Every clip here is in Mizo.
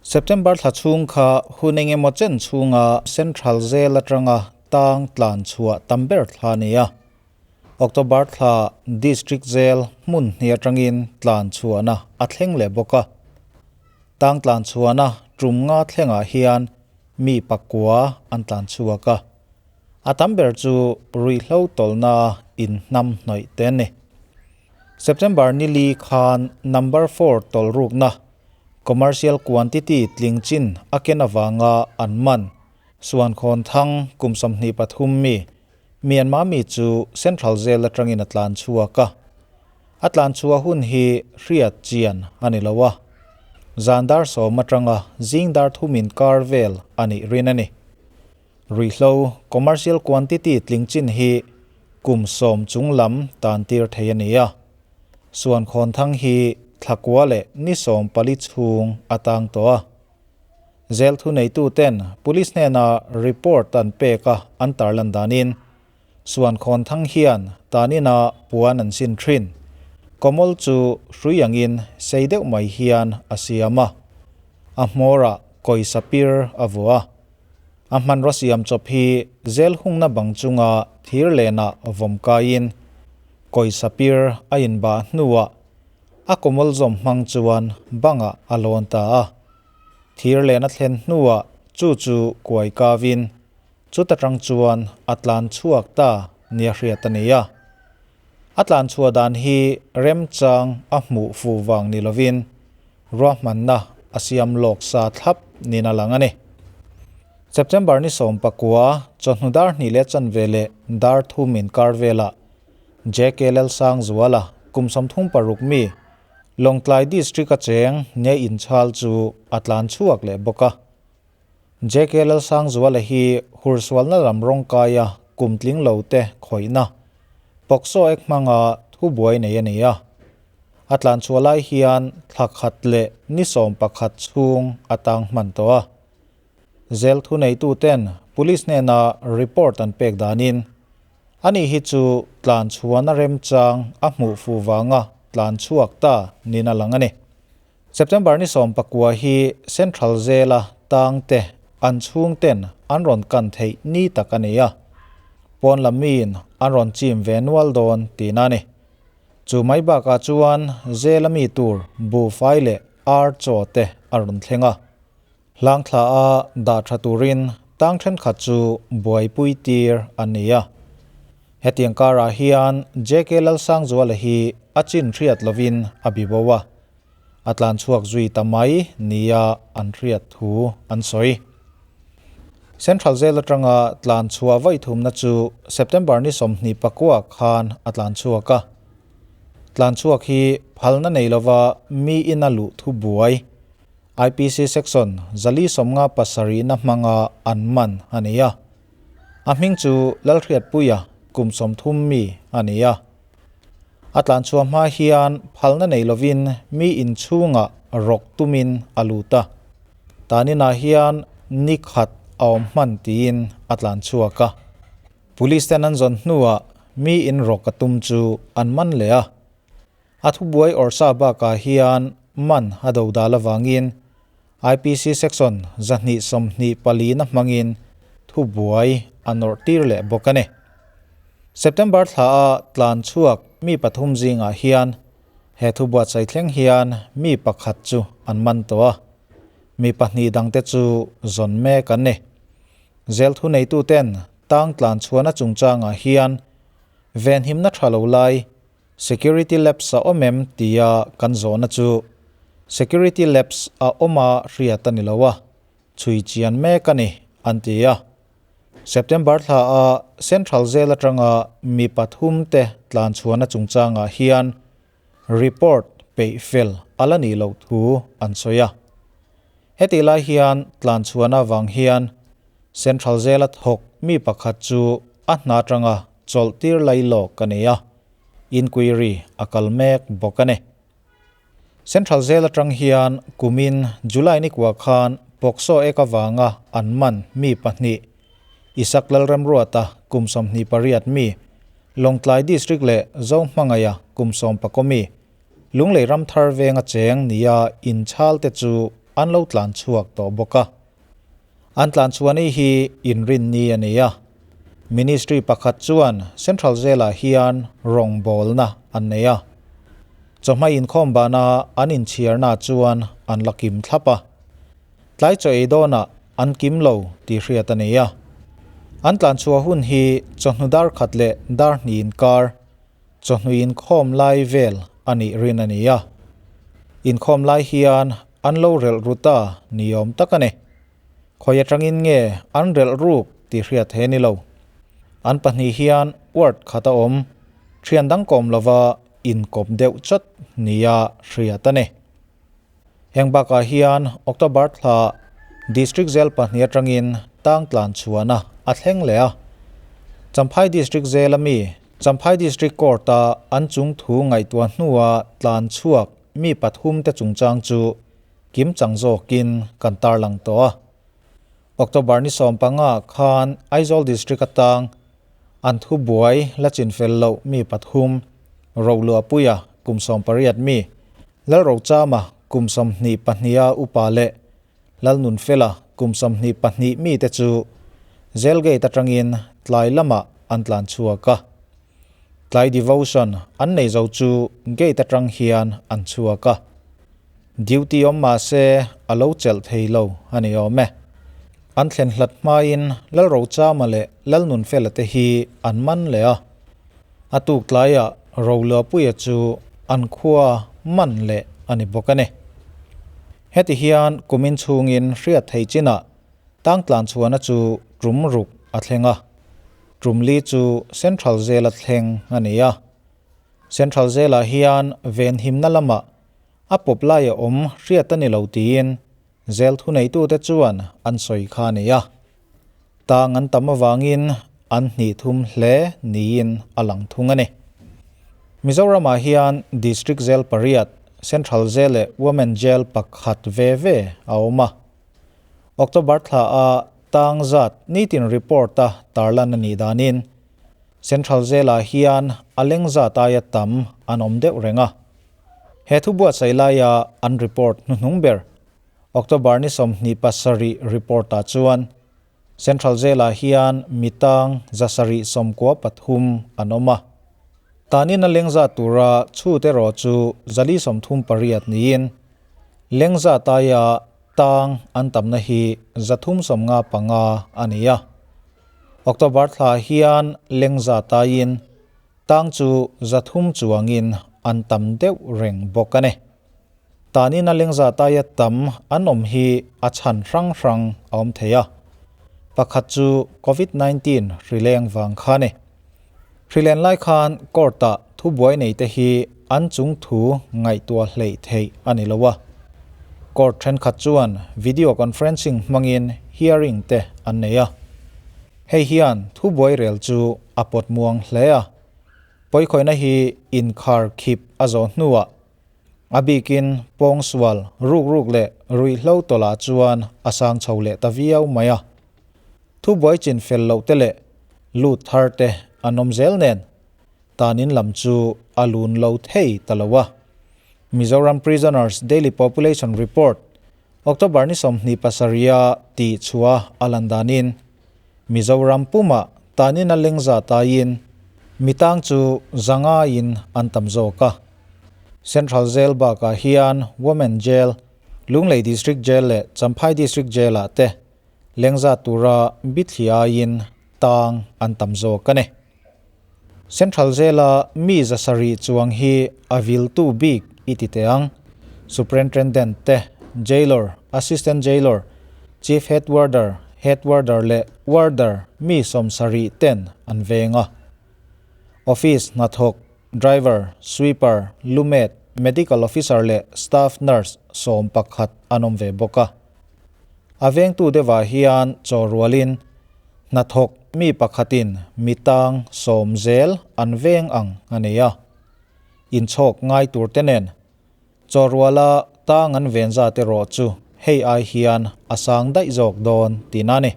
September thla chhung kha hun engemaw chen chhunga Central Jail atanga tang tlan chhuah tam ber thla a ni a. October thla District Jail hmun hnih atangin tlan chhuahna a thleng leh bawk a. Tang tlan chhuahna tum nga thlengah hian mi pakua an tlan chhuak a. A tam ber chu ruihhlo tawlhna inhnam hnawih te a ni. September nili khan number four tawlhrukna Commercial quantity tling chin a ken avanga an man Suankhawn Thang kum 23 mi Myanmar mi chu Central Jail atangin a tlan chhuak a. A tlan chhuah hun hi hriat chian a ni lo a. Zan dar sawm atanga zing dar thum inkar vel a nih rin a ni. Ruihhlo commercial quantity tling chin hi kum sawm chung lam tan tir thei a ni a. Suankhawn Thang hi thlakua leh ni 14 chhung a tang tawh a. Zel thu neitu ten police hnena report an pek a an tarlan danin Suankhawn Thang hian tanina puan an sin thin. Kawmawlh chu hrui angin sei deuh mai hian a siam a. A hmawrah kawisa pir a vuah a. A hmanraw siam chawp hi zel hungna bang chunga thir lenah vawm kaiin kawisa pir a inbah hnuah a kawmawlh zawm hmang chuan bangah a lawn ta a. Thir len a thlen hnuah chu chu kuai kavin chuta tang chuan a tlan chhuak ta nia hriat a ni a. A tlan chhuah dan hi remchang a hmuh fuh vang ni lovin ruahmanna a siam lawk sa thlap niin a lang a ni. September ni 19 chawhnu dar hnih leh chanve leh dar thum inkar velah JK Lalsangzuala kum 36 mi Lawngtlai District a cheng nia inchhal chu a tlan chhuak leh bawk a. JK Lalsangzuala hi hursualna lam rawngkaia kum tling lo te khawihna POCSO Act hmanga thubuai nei a ni a. A tlan chhuah lai hian thla khat leh ni 11 chhung a tang hman tawh a. Zel thuneitu ten police hnena report an pek danin ani hi chu tlan chhuahna remchang a hmuh fuh vanga tlan chhuak ta niin a lang a ni. September ni 19 hi Central Jail-a tang te an chhung ten an rawn kan theih ni tak a ni a. Pawn lam miin an rawn chim ve nual dawn tihna a ni. Chu mai bakah chuan Jail-a mi tur buhfai leh ar chaw te a rawn thleng a. Hlangthla a dah tha turin tang thenkhat chu buaipui tir an ni a. Hetiang karah hian JK Lalsangzuala hi a chin hriat lovin a bi bo a. A tlan chhuak zui ta mai nia an hriat thu an sawi. Central Jail atanga tlan chhuah vawi thumna chu September ni 29 khan a tlan chhuak a. Tlan chhuak hi phalna nei lova mi ina luh thu buai IPC section 457 na hmanga an man a ni a. A hming chu Lalhriatpuia kum 30 mi a ni a. A tlan chhuah hma hian phalna nei lovin mi inchhunga rawk tumin a lut a. Taninah hian ni khat a awm hman tiin a tlan chhuak a. Police ten an zawn hnuah mi in rawk a tum chu an man leh a. A thubuai awrsa bakah hian man a do dal avangin IPC section 224 na hmangin thubuai a nawrh tir leh bawk a ni. September thla a tlan chhuak mi pathum zingah hian he thubuatsaih thleng hian mi pakhat chu an man tawh a. Mi pahnih dangte chu zawn mek an ni. Zel thu neitu ten tang tlan chhuahna chungchangah hian venhimna tha lo lai Security lapse a awm em tia kan zawhna chu Security lapse a awm a hriat a ni lo a, chhui chian mek a ni an ti a. September thla a Central Jail atanga mi pathum te tlan chhuahna chungchangah hian report peih fel a la nih loh thu an sawi a. Heti lai hian tlan chhuahna vang hian Central Jail a thawk mi pakhat chu a hna atanga chawlh tir lai lawk a ni a. Inquiry a kal mek bawk a ni. Central Jail atang hian kumin July ni kua khan POCSO Act avanga an man mi pahnih Isak Lalramruata kum 28 mi Lawngtlai District leh Zohmangaia kum 19 mi Lunglei Ramthar venga cheng nia inchhal te chu an lo tlan chhuak tawh bawk a. An tlan chhuahni hi inrinni a ni a. Ministry pakhat chuan Central Jail-ah hian rawngbawlna an nei a. Chawhma inkhawm bana an inchhiarna chuan an la kim thlap a. Tlai chaw ei dawnah an kim lo tih hriat a nei a. An tlan chhuah hun hi chawhnu dar khat leh dar hnih inkar, chawhnu inkhawm lai vel a nih rin a ni a. Inkhawm lai hian an lo relh ru ta ni awm tak a ni. Khawi atangin nge an relh ruk tih hriat he ni lo. An pahnih hian ward khat a awm, thian dang kawm lova inkawp deuh chawt nia hriat a ni. Heng bakah hian October thla District Jail pahnih atangin tang tlan chhuahna a thleng leh a. Champhai District Jail a mi Champhai District Court-a an chung thu ngaihtuah hnua tlan chhuak mi pathum te chungchang chu kim chang zawkin kan tarlang tawh a. October ni 15 khan Aizawl District atang an thubuai la chinfel loh mi pathum Roluahpuia kum 18 mi Lalrochama kum 22 a upa leh Lalnunfela kum 22 mi te chu Jail gate atangin tlai lamah an tlan chhuak a. Tlai devotion an nei zo chu gate atang hian an chhuak a. Duty awm mahse a lo chelh thei lo a ni awm e. An thlen hlat hmain Lalrochama leh Lalnunfela te hi an man leh a. A tuk tlaiah Roluahpuia chu an khua man leh a ni bawk a ni. Heti hian kumin chhungin hriat thei chinah tang tlan chhuahna chu tum ruk a thleng a. Tum li chu Central Jail a thleng a ni a. Central Jail-ah hian venhimna lamah a pawp laia awm hriat a ni lo tiin Jail thuneitute chuan an sawi kha a ni a. Tang an tam avangin an hnih thum hle niin a lang thung a ni. Mizoramah hian District Jail pariat, Central Jail leh Women Jail pakhat ve ve a awm a. October thla a tang zat nitin report a tarlan a nih danin Central Jail-ah hian a leng zat aia tam an awm deuh reng a. He thu buatsaih laia an report hnuhnung ber October ni 27 report-ah chuan Central Jail-ah hian mi tang 793 an awm a. Tanin a lengza tura chhut erawh chu 438 niin lengza taia tang an tamna hi 355 a ni a. October thla hian lengza taiin tang chu 300 chuangin an tam deuh reng bawk a ni. Tanin a lengza taia tam an awm hi a chhan hrang hrang a awm thei a. Pakhat chu COVID-19 hrileng vang kha a ni. Hrilen lai khan court-ah thubuai nei te hi an chung thu ngaihtuah hleih theih a ni lo a. Court thenkhat chuan video conferencing hmangin hearing te an nei a. Hei hian thubuai rel chu a pawt muang hle a. Pawikhawihna hi inkhar khip a zawh hnuah A bikin pawngsual ruk ruk leh ruihhlo tawlah chuan a sang chho leh ta viau mai a. Thubuai chin fel loh te leh lut thar te an awm zel nen tanin lam chu a lun lo thei ta lo a. Mizoram Prisoners Daily Population Report, October ni 27 a tih chhuah a lan danin Mizoram pumah tanin a lengza taiin mitang chu zangaiin an tam zawk a. Central Jail bakah hian Women Jail, Lunglei District Jail leh Champhai District Jail-ah te lengza tura bithli aiin tang an tam zawk a ni. Central Jail-a mi 700 chuang hi a viltu bik i ti teh ang. Superintendent te, Jailor, Assistant Jailor, Chief Head Warder, Head Warder leh Warder mi 70 ten an veng a. Office hnathawk Driver, sweeper, lumet, medical officer leh staff nurse 11 an awm ve bawk a. A vengtu deuhah hian chaw rualin hnathawk mi pakhatin mi tang 10 zel an veng ang a nei a. Inchhawk ngai tur te nen chaw ruala tang an ven zat erawh chu hei ai hian a sang daih zawk dawn tihna a ni.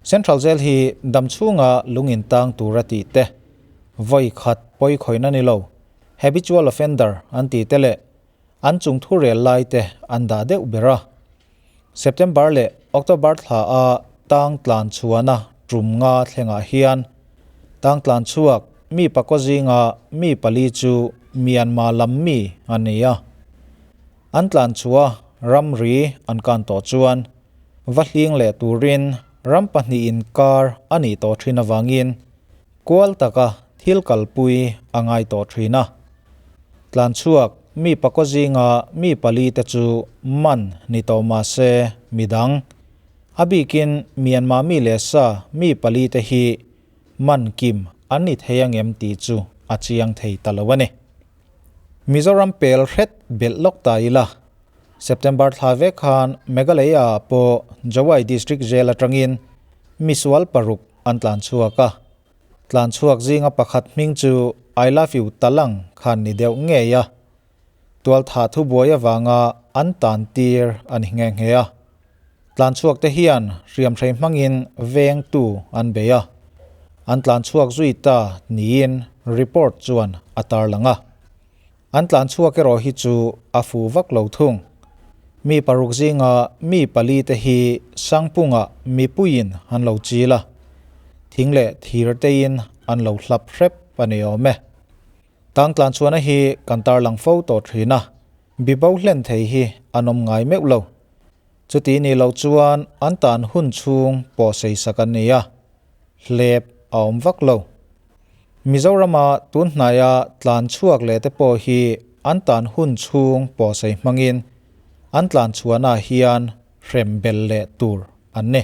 Central Jail hi damchhunga lungin tang tur a tih te, voi khat pawi khawihna ni lo, habitual offender an ti te leh an chung thu rel lai te an dah deuh ber a. September leh October thla a tang tlan chhuahna tum nga thlengah hian tang tlan chhuak mi pakaw zinga mi pali chu Myanmar lam mi an ni a. An tlan chhuah ramri an kan tawh chuan va hling leh turin ram pahnih inkar a nih tawh thin avangin kual taka thil kalpui a ngai tawh thin a. Tlan chhuak mi pakaw zinga mi pali te chu man ni tawh mah se midang. A bikin Myanmar mi leh sa mi pali te hi man kim an ni thei angem tih chu a chiang thei ta lo a ni. Mizoram pel hret belh lawk ta ila. September thla vek khan Meghalaya ah pawh Jowai District Jail atangin misual paruk an tlan chhuak a. Tlan chhuak zinga pakhat hming chu I love you talang khan ni deuh ngei a. Tual thah thu buai avanga an tan tir a ni nghe nghe a. Tlan chhuak te hian hriamhrei hmangin vengtu an bei a. An tlan chhuak zui ta niin report chuan a tarlang a. An tlan chhuak erawh hi chu a fu vak lo thung. Mi paruk zinga mi pali te hi Sangpunga mipuiin an lo chil a, thing leh thir tein an lo hlap hrep a ni awm e. Tang tlan chhuahna hi kan tarlang fo tawh thin a, bibo hlen thei hi an awm ngai meuh lo. Chuti ni lo chuan an tan hun chhung pawh seisak an ni a, hlep a awm vak lo. Mizorama tun hnaia tlan chhuak leh te pawh hi an tan hun chhung pawhsei hmangin an tlan chhuahnaah hian hrem bel leh tur an ni.